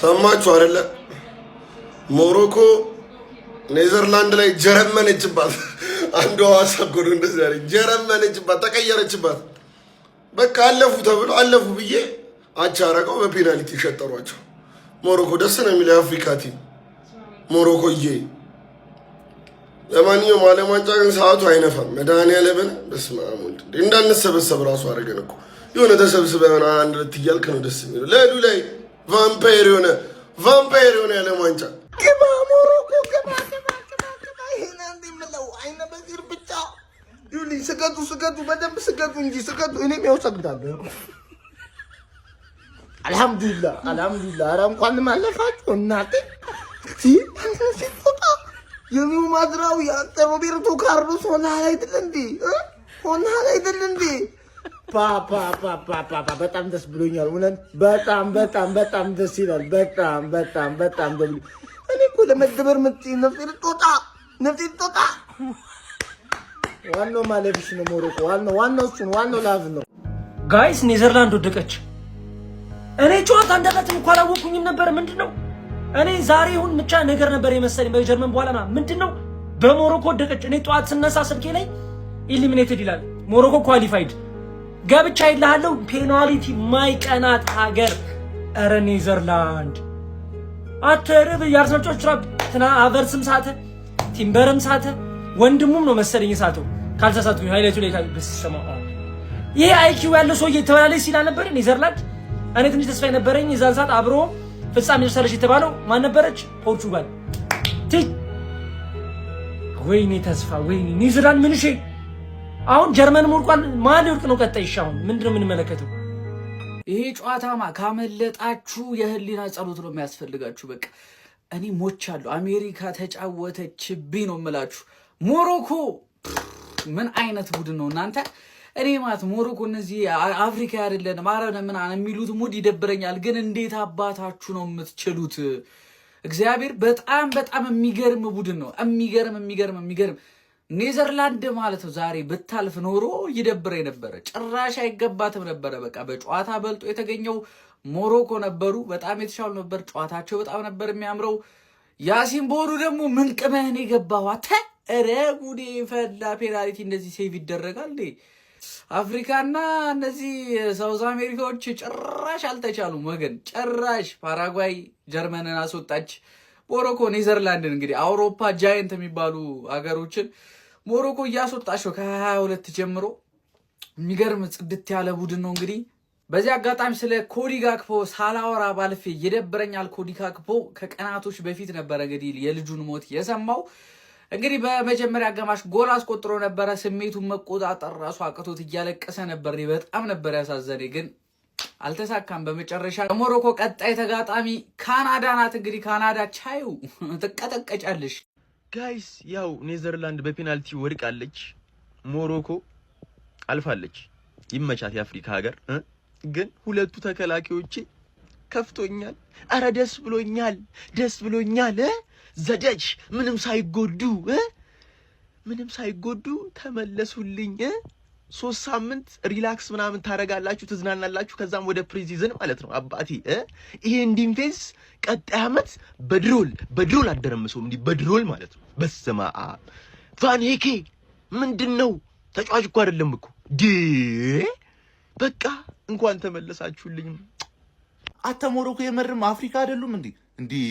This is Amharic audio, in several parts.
ሰማችሁ አይደለ? ሞሮኮ ኔዘርላንድ ላይ ጀረመነችባት። አንዱ ሐዋሳ እኮ ነው እንደዚህ ያለኝ። ጀረመነችባት፣ ተቀየረችባት። በቃ አለፉ ተብሎ አለፉ ብዬ አቻ አረገው፣ በፔናልቲ ሸጠሯቸው። ሞሮኮ ደስ ነው የሚለው የአፍሪካ team ሞሮኮዬ። ለማንኛውም ዓለም ዋንጫ ግን ሰዓቱ አይነፋም። መድኃኒዓለምን በስመ አብ ወልድ እንዳንሰበሰብ ራሱ አደረገን እኮ። የሆነ ተሰብስበን አንድ ሁለት እያልክ ነው ደስ የሚለው። ለሉ ላይ ቫምፓየር የሆነ የዓለም ዋንጫ። ግባ ሞሮኮ፣ ግባ ግባ ግባ ግባ። ይሄን አንድ የምለው አይነ በዚር ብቻ ይኸውልኝ፣ ስገዱ ስገዱ፣ በደንብ ስገዱ እንጂ ስገዱ። እኔም ያው ሰግዳለሁ። አልሐምዱሊላህ አልሐምዱሊላህ። ኧረ እንኳንም አለፋችሁ እናቴ። ሲጦጣ የሚው ማዝራዊ፣ አንተ ሮቤርቶ ካርሎስ ሆነሃል አይደል እንዴ? ሆነሃል አይደል እንዴ? ፓ ፓ ፓ ፓ ፓ ፓ፣ በጣም ደስ ብሎኛል። እውነት በጣም በጣም በጣም ደስ ይላል። በጣም በጣም በጣም ደስ። እኔ እኮ ለመደበር መጥቼ ነፍሴ ልትወጣ፣ ነፍሴ ልትወጣ። ዋናው ማለፍሽ ነው ሞሮኮ። ዋናው ዋናው እሱ ነው። ዋናው love ነው። Guys፣ ኔዘርላንድ ወደቀች። እኔ ጨዋታ እንዳላትም እኮ አላወቅኩኝም ነበር። ምንድን ነው፣ እኔ ዛሬ ይሁን ብቻ ነገር ነበር የመሰለኝ በጀርመን በኋላ ምንድን ነው በሞሮኮ ወደቀች። እኔ ጠዋት ስነሳ ስልኬ ላይ eliminated ይላል፣ ሞሮኮ qualified። ገብቻ ይልሃለሁ። ፔናልቲ ማይቀናት ሀገር። ኧረ ኔዘርላንድ አተርብ። የአርሰናል ተጫዋች ትና አቨርስም ሳተ፣ ቲምበርም ሳተ፣ ወንድሙም ነው መሰለኝ ሳተው ካልተሳሳትኩኝ highlight ኡ ላይ። በስመ አብ፣ ይሄ IQ ያለው ሰውዬ ተበላለች ሲል አልነበረ ኔዘርላንድ? እኔ ትንሽ ተስፋ የነበረኝ የዛን ሰዓት አብሮ ፍጻሜ ደርሳለች የተባለው ማን ነበረች? ፖርቹጋል። ወይኔ ተስፋ፣ ወይኔ ኔዘርላንድ ምን እሺ፣ አሁን ጀርመን ወድቋል። ማን ሊወድቅ ነው ቀጣይ? እሺ አሁን ምንድነው የምንመለከተው? ይሄ ጨዋታማ ካመለጣችሁ የህሊና ጸሎት ነው የሚያስፈልጋችሁ። በቃ እኔ ሞቻለሁ። አሜሪካ ተጫወተችብኝ ነው የምላችሁ። ሞሮኮ ምን አይነት ቡድን ነው እናንተ? እኔ ማለት ሞሮኮ እነዚህ አፍሪካ አይደለንም አረብ ምናምን የሚሉት mood ይደብረኛል። ግን እንዴት አባታችሁ ነው የምትችሉት? እግዚአብሔር በጣም በጣም የሚገርም ቡድን ነው። የሚገርም የሚገርም የሚገርም ኔዘርላንድ ማለት ነው። ዛሬ ብታልፍ ኖሮ ይደብረኝ ነበረ። ጭራሽ አይገባትም ነበረ። በቃ በጨዋታ በልጦ የተገኘው ሞሮኮ ነበሩ። በጣም የተሻሉ ነበር። ጨዋታቸው በጣም ነበር የሚያምረው። ያሲን ቦኑ ደግሞ ምን ቅመህን የገባው አተ? ኧረ ጉዴ ፈላ። ፔናልቲ እንደዚህ save ይደረጋል እንዴ? አፍሪካና እነዚህ South አሜሪካዎች ጭራሽ አልተቻሉም ወገን፣ ጭራሽ። ፓራጓይ ጀርመንን አስወጣች። ሞሮኮ ኔዘርላንድን። እንግዲህ አውሮፓ giant የሚባሉ ሀገሮችን ሞሮኮ እያስወጣች ነው ከ22 ጀምሮ። የሚገርም ጽድት ያለ ቡድን ነው። እንግዲህ በዚህ አጋጣሚ ስለ ኮዲ ጋክፖ ሳላወራ ባልፍ ይደብረኛል። ኮዲ ጋክፖ ከቀናቶች በፊት ነበረ እንግዲህ የልጁን ሞት የሰማው። እንግዲህ በመጀመሪያ አጋማሽ ጎል አስቆጥሮ ነበረ። ስሜቱን መቆጣጠር ራሱ አቅቶት እያለቀሰ ነበር። በጣም ነበር ያሳዘነኝ፣ ግን አልተሳካም። በመጨረሻ ሞሮኮ ቀጣይ ተጋጣሚ ካናዳ ናት። እንግዲህ ካናዳ ቻዩ ትቀጠቀጫለሽ። Guys፣ ያው ኔዘርላንድ በፔናልቲ ወድቃለች። ሞሮኮ አልፋለች። ይመቻት የአፍሪካ ሀገር። ግን ሁለቱ ተከላካዮቼ ከፍቶኛል። አረ ደስ ብሎኛል፣ ደስ ብሎኛል። The Dutch ምንም ሳይጎዱ፣ ምንም ሳይጎዱ ተመለሱልኝ። 3 ሳምንት relax ምናምን ታደርጋላችሁ፣ ትዝናናላችሁ። ከዛም ወደ preseason ማለት ነው። አባቴ ይሄን defense ቀጣይ ዓመት በ drill በ drill አደረምሰውም፣ እንዲህ በ drill ማለት ነው። በስመ አብ፣ ቫን ሄኬ ምንድን ነው? ተጫዋች እኮ አይደለም እኮ ዲ። በቃ እንኳን ተመለሳችሁልኝ። አተ ሞሮኮ የምርም አፍሪካ አይደሉም እንዲ? እንዲህ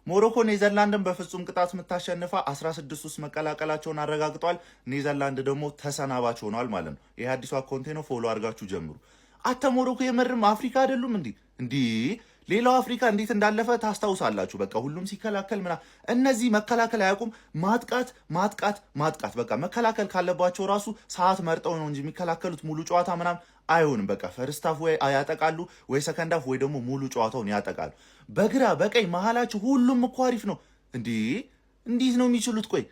ሞሮኮ ኔዘርላንድን በፍጹም ቅጣት ምት አሸንፋ 16 ውስጥ መቀላቀላቸውን አረጋግጧል። ኔዘርላንድ ደግሞ ተሰናባች ሆኗል ማለት ነው። ይህ አዲሱ account ኤ ነው። Follow አድርጋችሁ ጀምሩ። አተ ሞሮኮ የምርም አፍሪካ አይደሉም እንዲ? እንዲህ ሌላው አፍሪካ እንዴት እንዳለፈ ታስታውሳላችሁ። በቃ ሁሉም ሲከላከል ምና እነዚህ መከላከል አያውቁም። ማጥቃት ማጥቃት ማጥቃት። በቃ መከላከል ካለባቸው ራሱ ሰዓት መርጠው ነው እንጂ የሚከላከሉት ሙሉ ጨዋታ ምናምን አይሆንም። በቃ first half ወይ ያጠቃሉ ወይ second half ወይ ደግሞ ሙሉ ጨዋታውን ያጠቃሉ። በግራ በቀኝ መሀላቸው ሁሉም እኮ አሪፍ ነው። እንዲህ እንዴት ነው የሚችሉት? ቆይ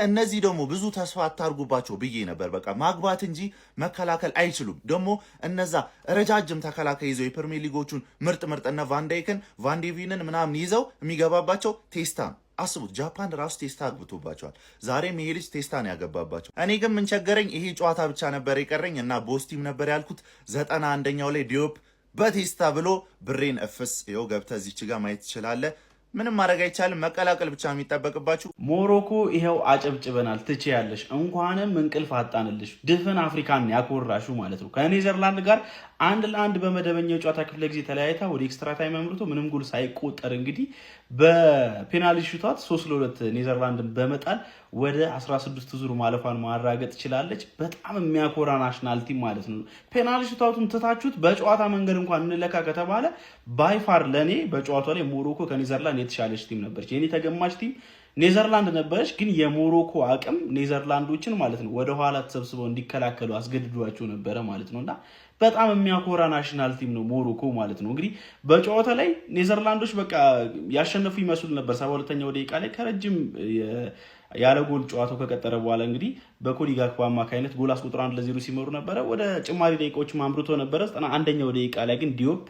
እነዚህ ደግሞ ብዙ ተስፋ አታርጉባቸው ብዬ ነበር። በቃ ማግባት እንጂ መከላከል አይችሉም። ደግሞ እነዛ ረጃጅም ተከላካይ ይዘው የፕሪሚየር ሊጎቹን ምርጥ ምርጥ እነ ቫንዳይክን ቫንዴቪንን ምናምን ይዘው የሚገባባቸው ቴስታ ነው። አስቡት፣ ጃፓን ራሱ ቴስታ አግብቶባቸዋል። ዛሬም ይሄ ልጅ ቴስታ ነው ያገባባቸው። እኔ ግን ምን ቸገረኝ፣ ይሄ ጨዋታ ብቻ ነበር የቀረኝ እና both team ነበር ያልኩት። 91ኛው ላይ ዲዮፕ በቴስታ ብሎ ብሬን እፍስ። ይኸው ገብተህ እዚች ጋር ማየት ትችላለህ። ምንም ማድረግ አይቻልም። መቀላቀል ብቻ የሚጠበቅባችሁ። ሞሮኮ ይኸው አጨብጭበናል። ትችያለሽ። እንኳንም እንቅልፍ አጣንልሽ። ድፍን አፍሪካን ያኮራሹ ማለት ነው። ከኔዘርላንድ ጋር 1-1 በመደበኛው ጨዋታ ክፍለ ጊዜ ተለያይታ ወደ extra time አምርቶ ምንም ጎል ሳይቆጠር እንግዲህ በ penalty shootout 3-2 ኔዘርላንድን በመጣል ወደ 16 ዙር ማለፏን ማረጋገጥ ችላለች። በጣም የሚያኮራ national team ማለት ነው። Penalty shootout ኡን ትታችሁት በጨዋታ መንገድ እንኳን እንለካ ከተባለ by far ለእኔ በጨዋታ ላይ ሞሮኮ ከኔዘርላንድ የተሻለች team ነበረች። የኔ ተገማች team ኔዘርላንድ ነበረች። ግን የሞሮኮ አቅም ኔዘርላንዶችን ማለት ነው ወደኋላ ተሰብስበው እንዲከላከሉ አስገድዷቸው ነበረ ማለት ነው። እና በጣም የሚያኮራ national team ነው ሞሮኮ ማለት ነው። እንግዲህ በጨዋታ ላይ ኔዘርላንዶች በቃ ያሸነፉ ይመስሉ ነበር። 72ኛው ደቂቃ ላይ ከረጅም ያለ ጎል ጨዋታው ከቀጠለ በኋላ እንግዲህ በኮዲ ጋክፖ አማካኝነት ጎል አስቆጥሮ 1-0 ሲመሩ ነበረ። ወደ ጭማሪ ደቂቃዎች አምርቶ ነበረ። 91ኛው ደቂቃ ላይ ግን ዲዮፕ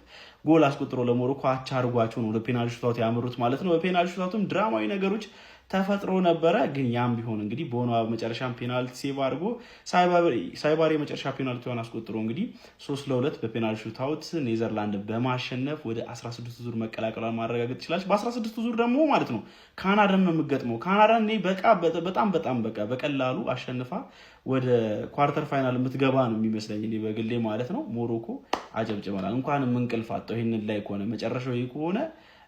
ጎል አስቆጥሮ ለሞሮኮ አቻ አድርጓቸው ነው ወደ penalty shootout ያመሩት ማለት ነው። በ penalty shootout ኡም ድራማዊ ነገሮች ተፈጥሮ ነበረ። ግን ያም ቢሆን እንግዲህ ቦኖ መጨረሻም penalty save አድርጎ ሳይባሪ የመጨረሻ penalty ዋን አስቆጥሮ እንግዲህ 3-2 በ penalty shootout ኔዘርላንድ በማሸነፍ ወደ 16 ዙር መቀላቀሏን ማረጋገጥ ችላለች። በ16 ዙር ደግሞ ማለት ነው ካናዳን ነው የምገጥመው። ካናዳን እኔ በቃ በጣም በጣም በቃ በቀላሉ አሸንፋ ወደ quarter final የምትገባ ነው የሚመስለኝ እኔ በግሌ ማለት ነው። ሞሮኮ አጨብጭበናል። እንኳንም እንቅልፍ አጣው። ይህንን ላይ ከሆነ መጨረሻው ይህ ከሆነ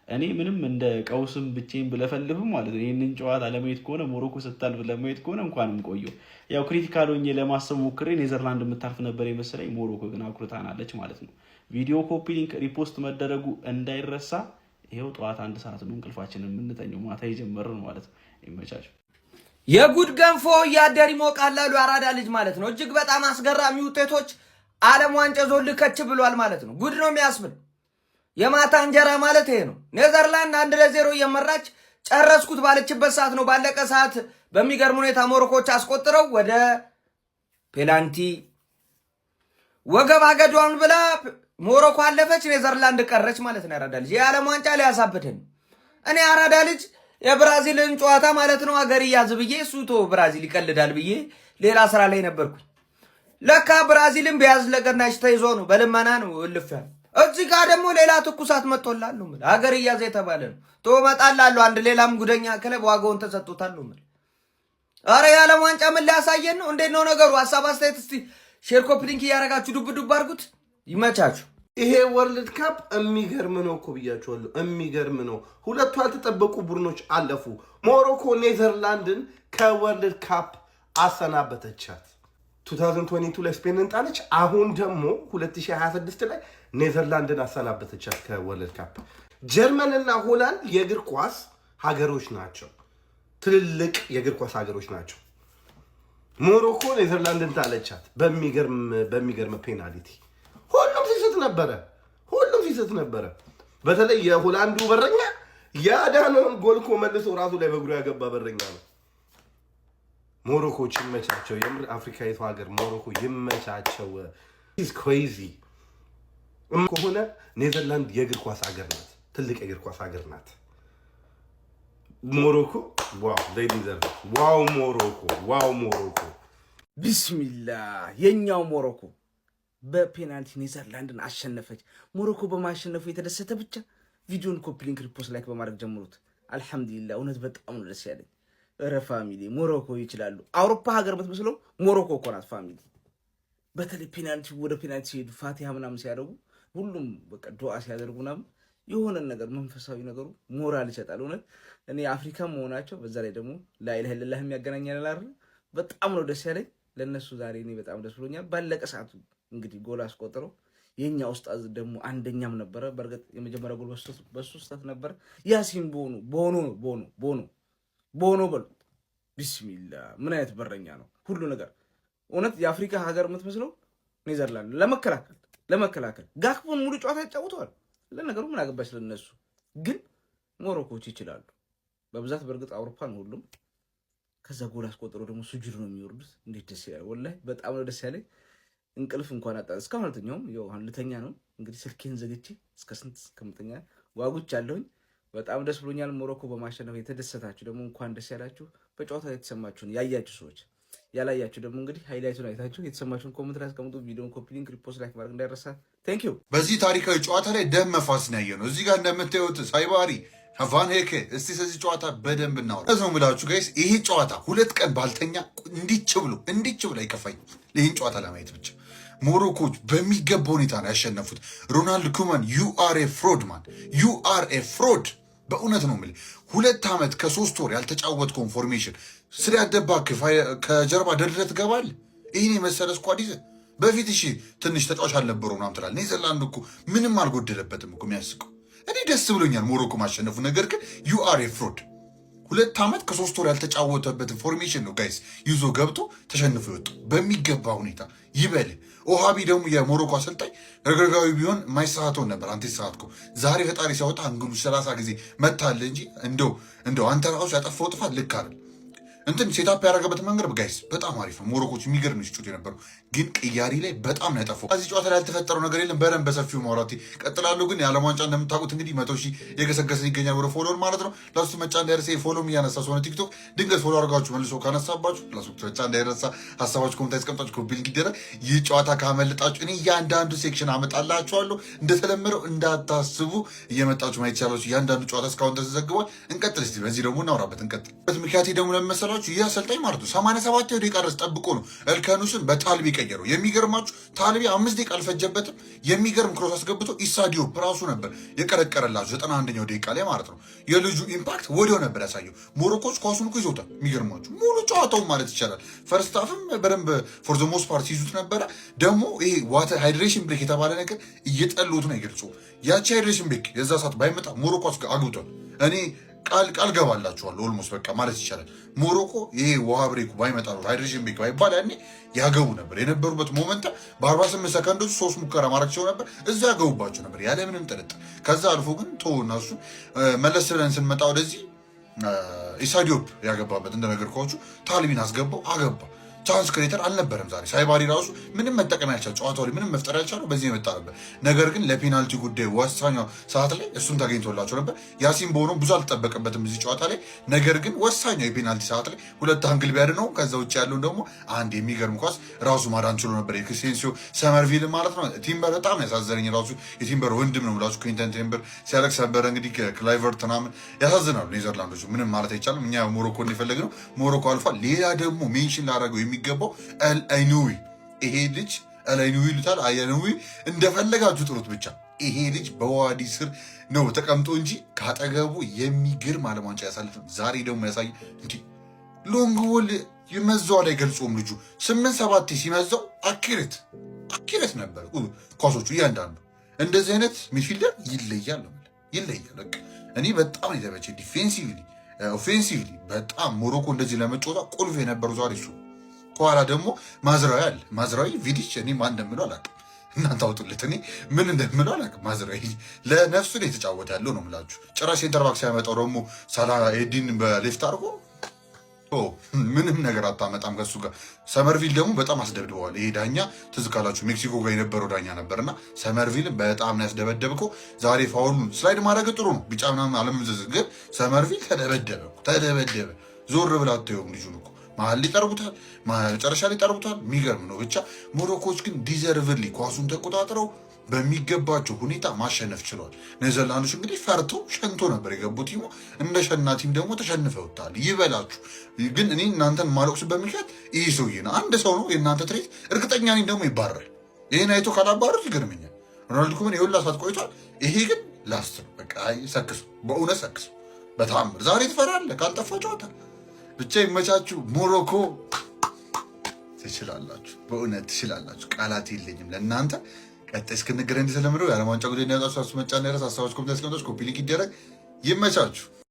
እኔ ምንም እንደ ቀውስም ብቼን ብለፈልፍም ማለት ነው ይህንን ጨዋታ ለማየት ከሆነ፣ ሞሮኮ ስታልፍ ለማየት ከሆነ እንኳንም ቆየሁ። ያው critical ሆኜ ለማሰብ ሞክሬ ኔዘርላንድ የምታልፍ ነበር የመሰለኝ። ሞሮኮ ግን አኩርታናለች ማለት ነው። ቪዲዮ copy link repost መደረጉ እንዳይረሳ። ይኸው ጠዋት 1 ሰዓት ነው እንቅልፋችንን የምንተኘው፣ ማታ የጀመርን ማለት ነው። ይመቻችሁ። የጉድ ገንፎ እያደር ይሞቃል አሉ የአራዳ ልጅ ማለት ነው። እጅግ በጣም አስገራሚ ውጤቶች ዓለም ዋንጫ ዞል ከች ብሏል ማለት ነው። ጉድ ነው የሚያስብል። የማታ እንጀራ ማለት ይሄ ነው። ኔዘርላንድ 1-0 እየመራች ጨረስኩት ባለችበት ሰዓት ነው፣ ባለቀ ሰዓት በሚገርም ሁኔታ ሞሮኮች አስቆጥረው ወደ ፔናልቲ ወገብ አገዷን ብላ ሞሮኮ አለፈች፣ ኔዘርላንድ ቀረች ማለት ነው። ያራዳ ልጅ የዓለም ዋንጫ ሊያሳብድን። እኔ አራዳ ልጅ የብራዚልን ጨዋታ ማለት ነው አገር እያዝ ብዬ እሱ ቶ ብራዚል ይቀልዳል ብዬ ሌላ ስራ ላይ ነበርኩኝ። ለካ ብራዚልን ቢያዝ ለገናሽ ተይዞ ነው፣ በልመና ነው እልፍ ያለ። እዚህ ጋር ደግሞ ሌላ ትኩሳት መጥቶላል ነው የምልህ። ሀገር እያዘ የተባለ ነው። ቶ እመጣላለሁ። አንድ ሌላም ጉደኛ ክለብ ዋጋውን ተሰጥቶታል ነው የምልህ። ኧረ የዓለም ዋንጫ ምን ሊያሳየን ነው? እንዴት ነው ነገሩ? ሀሳብ አስተያየት እስቲ share፣ copy link እያደረጋችሁ ዱብ ዱብ አድርጉት። ይመቻችሁ። ይሄ World Cup የሚገርም ነው እኮ ብያቸዋለሁ። የሚገርም ነው። ሁለቱ ያልተጠበቁ ቡድኖች አለፉ። ሞሮኮ ኔዘርላንድን ከ World Cup አሰናበተቻት። 2022 ላይ ስፔንን ጣለች። አሁን ደግሞ 2026 ላይ ኔዘርላንድን አሰናበተቻት ከ World Cup። ጀርመንና ሆላንድ የእግር ኳስ ሀገሮች ናቸው። ትልልቅ የእግር ኳስ ሀገሮች ናቸው። ሞሮኮ ኔዘርላንድን ጣለቻት በሚገርም penalty። ሁሉም ሲስት ነበረ። ሁሉም ሲስት ነበረ። በተለይ የሆላንዱ በረኛ ያዳነውን ጎል እኮ መልሶ ራሱ ላይ በእግሩ ያገባ በረኛ ነው። ሞሮኮች ይመቻቸው። የምር አፍሪካዊቷ ሀገር ሞሮኮ ይመቻቸው። Crazy ከሆነ ኔዘርላንድ የእግር ኳስ ሀገር ናት። ትልቅ የእግር ኳስ ሀገር ናት። ሞሮኮ wow, they deserve። Wow ሞሮኮ፣ wow ሞሮኮ። ቢስሚላ፣ የኛው ሞሮኮ በፔናልቲ ኔዘርላንድን አሸነፈች። ሞሮኮ በማሸነፉ የተደሰተ ብቻ ቪዲዮን copy link፣ repost፣ like በማድረግ ጀምሩት። አልሐምዱሊላ፣ እውነት በጣም ነው ደስ ያለኝ። እረ family፣ ሞሮኮ ይችላሉ። አውሮፓ ሀገር የምትመስለው ሞሮኮ እኮ ናት family። በተለይ ፔናልቲ ወደ ፔናልቲ ሲሄዱ ፋቲሃ ምናምን ሲያደርጉ፣ ሁሉም በቃ ዱዓ ሲያደርጉ ምናምን የሆነ ነገር መንፈሳዊ ነገሩ ሞራል ይሰጣል። እውነት እኔ አፍሪካ መሆናቸው በዛ ላይ ደግሞ ላኢላሃ ኢለላህ የሚያገናኛል አይደል? በጣም ነው ደስ ያለኝ ለእነሱ ዛሬ እኔ በጣም ደስ ብሎኛል። ባለቀ ሰዓቱ እንግዲህ ጎል አስቆጥረው የኛ ኡስታዝ ደግሞ አንደኛም ነበረ። በእርግጥ የመጀመሪያ ጎል በሱ ስህተት ነበረ። ያሲን ቦኖ፣ ቦኖ፣ ቦኖ፣ ቦኖ፣ ቦኖ በሉት። ቢስሚላ፣ ምን አይነት በረኛ ነው! ሁሉ ነገር እውነት የአፍሪካ ሀገር የምትመስለው ኔዘርላንድ ለመከላከል ጋክፖን ሙሉ ጨዋታ ያጫውተዋል። ለነገሩ ምን አገባች ስለነሱ፣ ግን ሞሮኮች ይችላሉ በብዛት። በእርግጥ አውሮፓ ነው ሁሉም። ከዛ ጎል አስቆጥረው ደግሞ ሱጁድ ነው የሚወርዱት። እንዴት ደስ ይላል! ወላሂ በጣም ነው ደስ ያለኝ። እንቅልፍ እንኳን አጣ። እስካሁን አልተኛውም። ያው አሁን ልተኛ ነው እንግዲህ፣ ስልኬን ዘግቼ እስከ ስንት እስከምተኛ ጓጉቻለሁኝ። በጣም ደስ ብሎኛል። ሞሮኮ በማሸነፍ የተደሰታችሁ ደግሞ እንኳን ደስ ያላችሁ። በጨዋታ የተሰማችሁን ያያችሁ ሰዎች፣ ያላያችሁ ደግሞ እንግዲህ highlight ኡን አይታችሁ የተሰማችሁን comment ላይ አስቀምጡ። ቪዲዮን copy link፣ repost፣ like ማድረግ እንዳይረሳ። Thank you። በዚህ ታሪካዊ ጨዋታ ላይ ደም መፋሰስ ነው ያየነው። እዚህ ጋር እንደምታዩት ሳይባሪ፣ ቫን ሄኬ። እስቲ ስለዚህ ጨዋታ በደንብ እናወራ ነው የምላችሁ guys። ይሄ ጨዋታ 2 ቀን ባልተኛ እንዲች ብሎ አይከፋኝ ይህን ጨዋታ ለማየት ብቻ። ሞሮኮች በሚገባ ሁኔታ ነው ያሸነፉት። ሮናልድ ኩማን፣ you are a fraud, man, you are a fraud። በእውነት ነው የምልህ፣ 2 ዓመት ከ3 ወር ያልተጫወትከውን formation three at the back ከጀርባ ደርድረህ ትገባለህ። ይህን የመሰለ squad ይዘህ በፊት እሺ ትንሽ ተጫዋች አልነበረው ምናምን ትላለህ። ኔዘርላንድ እኮ ምንም አልጎደለበትም እኮ። የሚያስቀው እኔ ደስ ብሎኛል ሞሮኮ ማሸነፉ። ነገር ግን you are a fraud። 2 ዓመት ከ3 ወር ያልተጫወተበትን formation ነው guys ይዞ ገብቶ ተሸንፎ የወጡ በሚገባ ሁኔታ ይበል። ኦሃቢ ደግሞ የሞሮኮ አሰልጣኝ ረግረጋዊ ቢሆን የማይሳሳተውን ነበር። አንተ የተሳሳትከው ዛሬ ፈጣሪ ሲያወጣ አንግሉ 30 ጊዜ መታለ እንጂ እንደው አንተ ራሱ ያጠፋው ጥፋት ልክ አይደል። እንትን setup ያደረገበት መንገድ guys በጣም አሪፍ ነው። ሞሮኮች የሚገርም ሲጫወቱ የነበረው ግን ቅያሪ ላይ በጣም ነው ያጠፋው። እዚህ ጨዋታ ላይ ያልተፈጠረው ነገር የለም። በደንብ በሰፊው ማውራት ቀጥላሉ። ግን የዓለም ዋንጫ እንደምታውቁት እንግዲህ 100,000 የገሰገሰን ይገኛል ወደ follower ማለት ነው። ለሱ መጫ እንዳይረሳ። Follow ም እያነሳ ስለሆነ ቲክቶክ ድንገት follow አድርጋችሁ መልሶ ካነሳባችሁ ለሱ መጫ እንዳይረሳ። ሀሳባችሁ comment ያስቀምጣችሁ፣ copy link ይደረግ። ይህ ጨዋታ ካመለጣችሁ እኔ እያንዳንዱ section አመጣላችኋለሁ። እንደተለመደው እንዳታስቡ፣ እየመጣችሁ ማየት ይቻላችሁ። እያንዳንዱ ጨዋታ እስካሁን ተዘግቧል። እንቀጥል እስቲ፣ በዚህ ደግሞ እናውራበት። እንቀጥል። ምክንያቴ ደግሞ ለመሰላችሁ ይህ አሰልጣኝ ማለት ነው 87 ደቂቃ ድረስ ጠብቆ ነው ኤልካኑስን በታልቢ ቀየረው። የሚገርማችሁ ታልቢ 5 ደቂቃ አልፈጀበትም። የሚገርም cross አስገብቶ ኢሳ ዲዮፕ ራሱ ነበር የቀረቀረላቸው 91ኛው ደቂቃ ላይ ማለት ነው። የልጁ impact ወዲያው ነበር ያሳየው። ሞሮኮች ኳሱን እኮ ይዞታል። የሚገርማችሁ ሙሉ ጨዋታውን ማለት ይቻላል። First half ም በደንብ for the most part ይዙት ነበረ። ደግሞ ይሄ water hydration break የተባለ ነገር እየጠሉት ነው አይገልጹ። ያቺ hydration break የዛ ሰዓት ባይመጣ ሞሮኮ አግብቷል። እኔ ቃል ቃል ገባላችኋለሁ። Almost በቃ ማለት ይቻላል ሞሮኮ ይሄ ውሃ break ኡ ባይመጣ ነው hydration break ባይባል ያኔ ያገቡ ነበር። የነበሩበት momentum በ48 ሰከንዶች ሶስት ሙከራ ማድረግ ችለው ነበር። እዛ ያገቡባቸው ነበር ያለምንም ጥርጥር። ከዛ አልፎ ግን ቶ እነሱ መለስ ብለን ስንመጣ ወደዚህ ኢሳ ዲዮፕ ያገባበት እንደነገርኳችሁ ታልቢን አስገባው፣ አገባ። Chance creator አልነበረም ዛሬ። ሳይባሪ ራሱ ምንም መጠቀም ያልቻለ፣ ጨዋታው ላይ ምንም መፍጠር ያልቻለው በዚህ የመጣ ነበር። ነገር ግን ለፔናልቲ ጉዳይ ወሳኛው ሰዓት ላይ እሱም ተገኝቶላቸው ነበር። ያሲን ቦኖ ብዙ አልተጠበቀበትም እዚህ ጨዋታ ላይ። ነገር ግን ወሳኛው የፔናልቲ ሰዓት ላይ ሁለት angle ቢያድነው ከዛ ውጭ ያለውን ደግሞ አንድ የሚገርም ኳስ ራሱ ማዳን ችሎ ነበር። የክሪሴንሲዮ ሰመርቪል ማለት ነው። ቲምበር በጣም ያሳዘነኝ፣ ራሱ የቲምበር ወንድም ነው ብላችሁ ኩዊንተን ቲምበር ሲያለቅስ ነበረ። እንግዲህ ክላይቨርት ምናምን ያሳዝናሉ ኔዘርላንዶቹ። ምንም ማለት አይቻልም። እኛ ሞሮኮ እንደፈለግነው ሞሮኮ አልፏል። ሌላ ደግሞ mention ላደረገው የሚገባው ኤል አይኑዊ፣ ይሄ ልጅ ኤል አይኑዊ ይሉታል፣ አየኑዊ እንደፈለጋችሁ ጥሩት ብቻ። ይሄ ልጅ በዋዲ ስር ነው ተቀምጦ እንጂ ካጠገቡ የሚገርም ዓለም ዋንጫ ያሳልፍ። ዛሬ ደግሞ ያሳይ እንዲህ long ball ይመዘዋል አይገልጾም። ልጁ ስምንት ሰባት ሲመዘው accurate accurate ነበር ኳሶቹ እያንዳንዱ። እንደዚህ አይነት midfielder ይለያል ነው ይለያል። በቃ እኔ በጣም ነው የተመቸኝ defensively፣ offensively በጣም ሞሮኮ እንደዚህ ለመጫወቷ ቁልፍ የነበረው ዛሬ እሱ። ከኋላ ደግሞ ማዝራዊ አለ። ማዝራዊ ቪዲች እኔ ማን እንደምለው አላውቅም። እናንተ አውጡለት። እኔ ምን እንደምለው አላውቅም። ማዝራዊ ለነፍሱ ነው የተጫወተ ያለው ነው የምላችሁ። ጭራሽ center back ሲያመጣው ደግሞ ሳላ ኤዲን በ left አድርጎ ምንም ነገር አታመጣም ከሱ ጋር። ሰመርቪል ደግሞ በጣም አስደብድበዋል። ይሄ ዳኛ ትዝ ካላችሁ ሜክሲኮ ጋር የነበረው ዳኛ ነበር እና ሰመርቪልን በጣም ነው ያስደበደብከው። ዛሬ foul ኡን slide ማድረግ ጥሩ ነው፣ ቢጫ ምናምን አለመምዘዝ፣ ግን ሰመርቪል ተደበደበ ተደበደበ። ዞር ብላ አታየውም ልጁን እኮ፣ መሀል ሊጠርጉታል፣ መጨረሻ ሊጠርጉታል። የሚገርም ነው ብቻ። ሞሮኮች ግን deservedly ኳሱን ተቆጣጥረው በሚገባቸው ሁኔታ ማሸነፍ ችለዋል። ኔዘርላንዶች እንግዲህ ፈርቶ ሸንቶ ነበር የገቡት። Team ኡ እንደ ሸና team ደግሞ ተሸንፈው ወጥተዋል። ይበላችሁ። ግን እኔ እናንተን ማለቅስበት ምክንያት ይህ ሰውዬ ነው። አንድ ሰው ነው የእናንተ trait። እርግጠኛ ነኝ ደግሞ ይባረራል። ይህን አይቶ ካላባሩት ይገርመኛል። ሮናልድ ኩመን የሁላ ሰዓት ቆይቷል። ይሄ ግን last ነው። በቃ ሰክሱ፣ በእውነት ሰክሱ። በተአምር ዛሬ ትፈራለህ ካልጠፋ ጨዋታ። ብቻ ይመቻችሁ። ሞሮኮ ትችላላችሁ፣ በእውነት ትችላላችሁ። ቃላት የለኝም ለእናንተ። ቀጣይ እስክንገናኝ እንደተለመደው የዓለም ዋንጫ ጉዳይ እንዳያጣችሁ መጫን እንዳይረሳ። ሀሳባችሁ comment ያስቀምጣችሁ፣ copy link ይደረግ። ይመቻችሁ።